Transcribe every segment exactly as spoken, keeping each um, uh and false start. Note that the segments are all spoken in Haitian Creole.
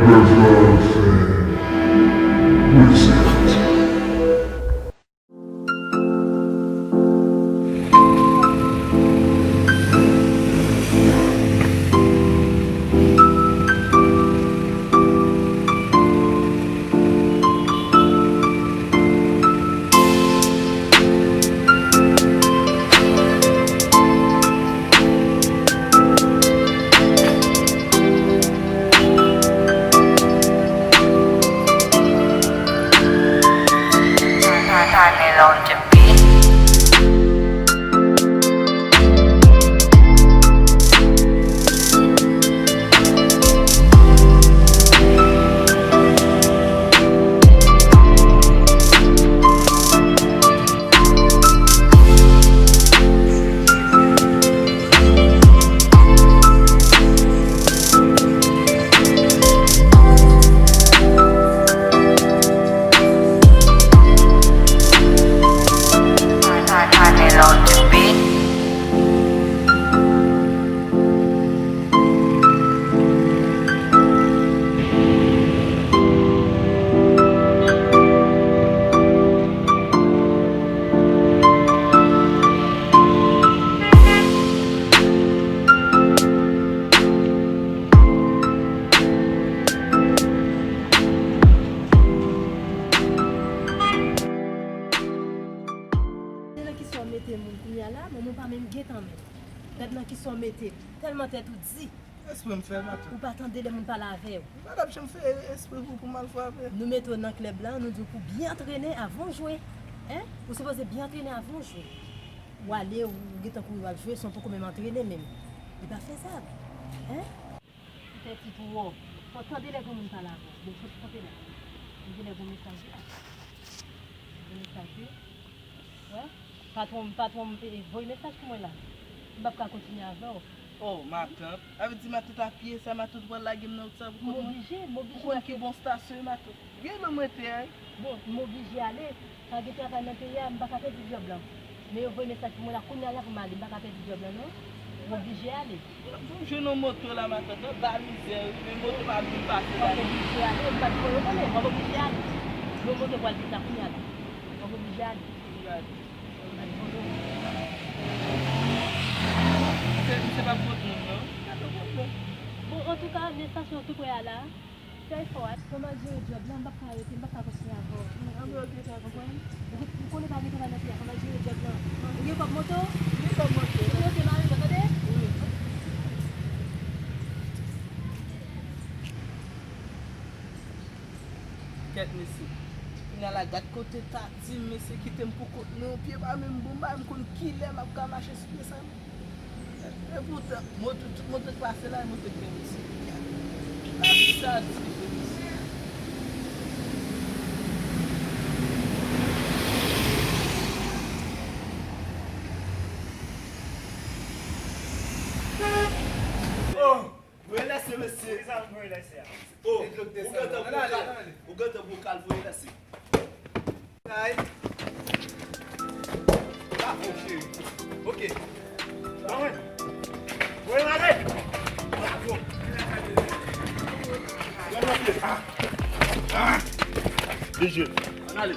Rev la fè wizard. Nan ki sa w mete moun kounye a la, manman w pa menm gentan menm. Gad nan ki sa w mete m. Tèlman tèt ou di. Espre m fè, matant. Ou pa tande lè moun pale avè w. M pa t ap janm fè espre pou, pou m al fè avè. Nou mete w nan klèb la, nou di w pou byen antrene avan w jwe. Hein? Ou sipoze byen antrene avan w jwe. W ale, ou gentan kouri w ap jwe san w poko menm antrene menm. Li pa fezab. Hein? Ou fè ti twò. Fò w tande lè granmoun pale avè w. Bon, fò w kanpe la. Ou gen lè gon mesaj la. Gon mesaj wi. Wè, patwon m, patwon m, e, voye mesaj pou mwen la. M p ap ka kontinye avè w. Oh, matant. Sa vle di matant apiye sa, matant pral lage m nan wout sa pou kont mwen? M oblije, m oblije. Pou konn ki bon stasyon, matant. Gen lè mwen te ay. Bon, m oblije ale. Pa gen travay nan peyi a, m pa ka pèdi djòb lan. Men yo voye mesaj pou mwen la, kounye a la pou m ale, m pa ka pèdi djòb lan non. M oblije ale. Pou m jwenn yon moto la, matant, nan ba mizè wi, men moto pa vin pase la. W ap oblije ale, m pa t voye w konnen, w ap oblije ale. Yon moto pral vin la kounye a la. W ap oblije ale. Misye, misye p ap pot moun non. Bon, antouka, men estasyon tou prè a la. Fè efò a. Fò m al jere djòb la, m p ap ka rete, m p ap ka kontinye avè w. Anben, oke, dakò. Konprann? Ou, ou konnen pa gen travay nan peyi a, fò m al jere djòb la. Ou gen kòb moto? Gen kòb moto. Ou gen oto mari, w tande? Wi. Kèt mesye. Kounye a la, gad kote ta di m, mesye, kite m pou kont mwen, yon pye pa menm bon, m pa menm konn kilè m ap ka mache sou pye sa, non. Epoutan, moto, tout moto k pase la, e moto k gen mesye. Lavi sa di, mesye. Oh! Voye lèse, mesye. Kisa m voye lèse a? Oh, ou gentan vokal, ou gentan vokal voye lèse. Ay. Bravo, cheri. Ok. Anmwey. Voye m ale. Bravo. Ann ale. Ann ale.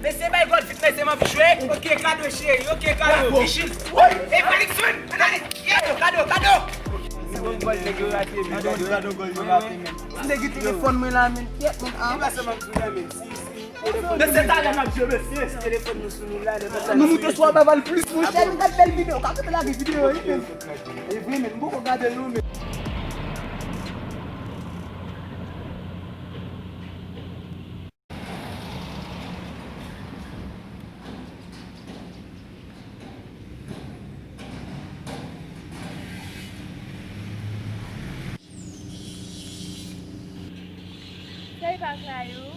Mesye, bay gòd vit, mesye, m anvi jwe. Ok, kado, cheri, ok, kado. Michel. E Felixson, ann ale. Kado, kado, kado. Kado, kado, gòl yo rate, men. M te gen telefòn mwen la, men. Kèt, men, ah. Mesye, talè n ap jwe, mesye. Telefòn nou sou nou la, lè nou... Nou moute sou a baval plis, monchè, nou gad bèl videyo. Ka fè lage videyo, wi, men. E vre, men, m poko gade l non, men. Sa e pa Clayou?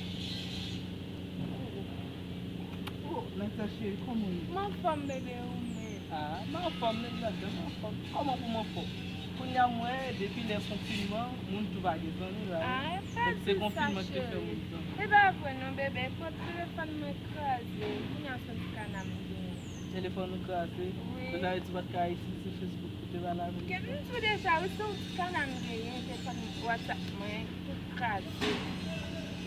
Oh, Natasha, kòman w ye? M anfòm, bebe, ou menm? Ah, m anfòm, nèg ladan, m anfòm. Kòman pou m anfòm? Kounye a, mwen, depi lè konfinman, moun tou pa gen zanmi la, wi. Ah, e pa di sa, cheri. Se konfinman ki te fè moun zanmi. E pa vre non, bebe. Pòt telefòn mwen kraze. Kounye a, se yon ti kana m genyen. Telefòn ou kraze. Wi. Sa vle di ou pa t ka isi sou Facebook pou te pale avè m. Ke m di w deja, wi, se yon ti kana m genyen, telefòn WhatsApp mwen, tout kraze.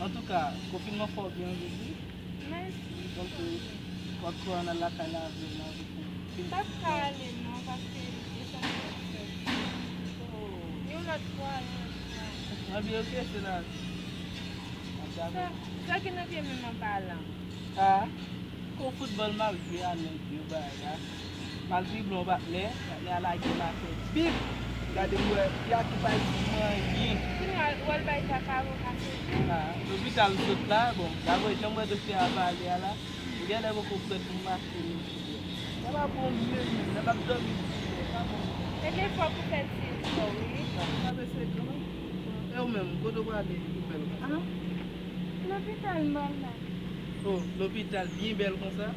Antouka, konfinman fè w byen jodi. Mèsi. Donk, w ap kouran nan lakay la avè m avèk ou. M p ap ka ale non, paske deja m fè. Yon lòt fwa, yon lòt fwa. Mwen byen oke, se la. Sa, sa ki nan pye menm an palan. A, kou foutbòl m ap jwe a nèg yo bay la. M al drible yon patnè, patnè a lage m atè. Bip! Gade m wè, pye a ki pa di m anyen. Kounye a, w al bay kaka avoka sezi. A, lopital m sot la, bon, daprè jan m wè doktè a pale a la, m genlè poko prèt pou m mache menm. Sa pa bon menm, menm, nan m ap dòmi sou lè, sa bon. E gen fòk ou fè ti efò, wi. Sa, sa se gran. E ou menm, kote w prale, ou bèl konsa? A, lopital m al la. O, lopital byen bèl konsa?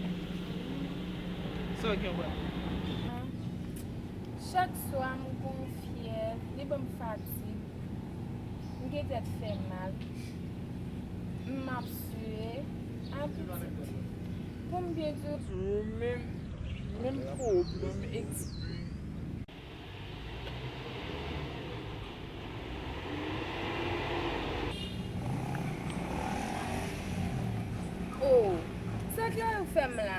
Sa w gen w prale? A, chak swa m gon fyèv, li ban m fatig, m gen tèt fè mal, m ap swe, a pitit. Pou m byen di w, menm, menm pwoblèm, eksplike. O, sa k la yo fè m la?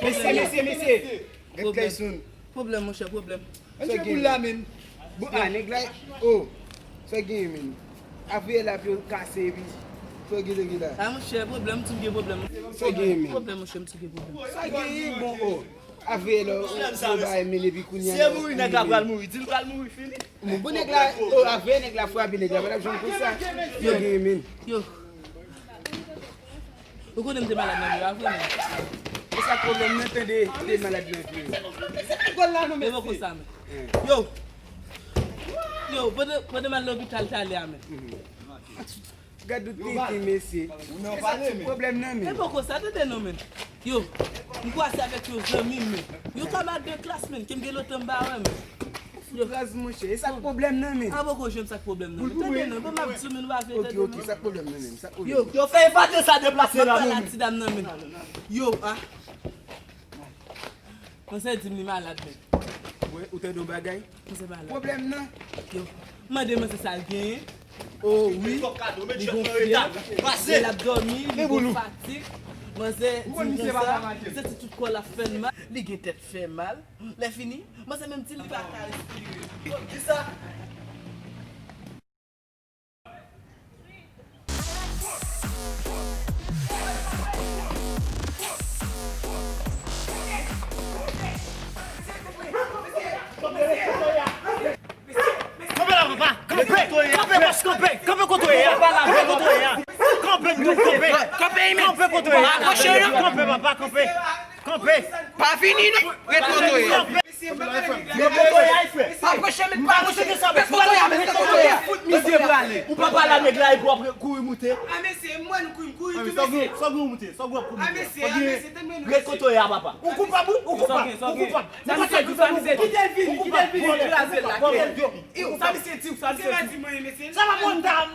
Mesye, mesye, mesye. Gad kay Soun. Pwoblèm, monchè, pwoblèm. Sa gen la, menm. Bon, a, nèg la, o. Sa gen, menm. Apre la, pye w kase, epi sa gen, gen la. A, monchè, pwoblèm, ti gen pwoblèm. Sa gen, menm. Pwoblèm, monchè, ti gen pwoblèm. Sa gen, bon, o. Apre la, ou, ou bay men, epi kounye a. Si e mouri, nèg la pral mouri. Di l pral mouri, fini. Bon, bon, nèg la, o, apre nèg la frape, nèg la pa t ap janm konsa. Yo, gen, menm. Yo. Ou konnen m te malad nan men yo a vre, men. E sa pwoblèm nan, tande, te malad nan men yo. E poko sa, men. Yo. Yo, pandan, pandan m al lopital talè a, men. Gad ou tenten, mesye. E sa ki pwoblèm nan, men. E poko sa, tande non, men. Yo, m kwase avèk yon zanmi m, men. Yon kamarad de klas, men, ke m gen lontan m pa wè, men. Yo. Raz, monchè. E sa k pwoblèm nan, men. A, poko jwenn sa k pwoblèm nan, men. Tande non, bon, m ap di w, men, nou pa vle tande non. Ok, ok, sa k pwoblèm nan, men. Sa k pwoblèm nan. Yo, fè efase sa deplase la, men. Ti dam nan, men. Yo, a. Manzè di m li malad, men. Wè, ou tande yon bagay? Manzè malad. Pwoblèm nan. Yo, mande manzè sa l genyen. O, wi. Li gon fyèv. Li l ap dòmi, li gon fatig. Manzè di m konsa, li santi tout kò l ap fè l mal. Li gen tèt fè mal. Lè fini, manzè menm di l li pa ka respire. Kisa? Kanpe la, papa! Kanpe! Kanpe, bòs, kanpe! Kanpe kote w ye a! Kanpe kote w ye a! Kanpe, kanpe! Kanpe, kanpe kote w ye a! Apwoche yo! Kanpe, papa, kanpe! Kanpe! Pa vini non! Ret kote w ye a! Kanpe! Ret kote w ye a, frè! Pa apwoche, men pa apwoche de sa, ret kote w ye a, men ret kote w ye a! Fout mizè prale! Ou pa pale a nèg la epi w ap kouri moute? A, mesye, mwen kouri, kouri tou, mesye! Sa w gen w moute? Sa w gen w ap kouri moute? A, mesye, a, mesye, tann mwen non, mesye! Ret kote w ye a, papa! Ou koupab, wi! Ou koupab! Ou koupab! Sa misye di, sa misye di. Kite l vini, kite l vini kraze l la. Sa misye di, sa misye di. Sa pa bon dam.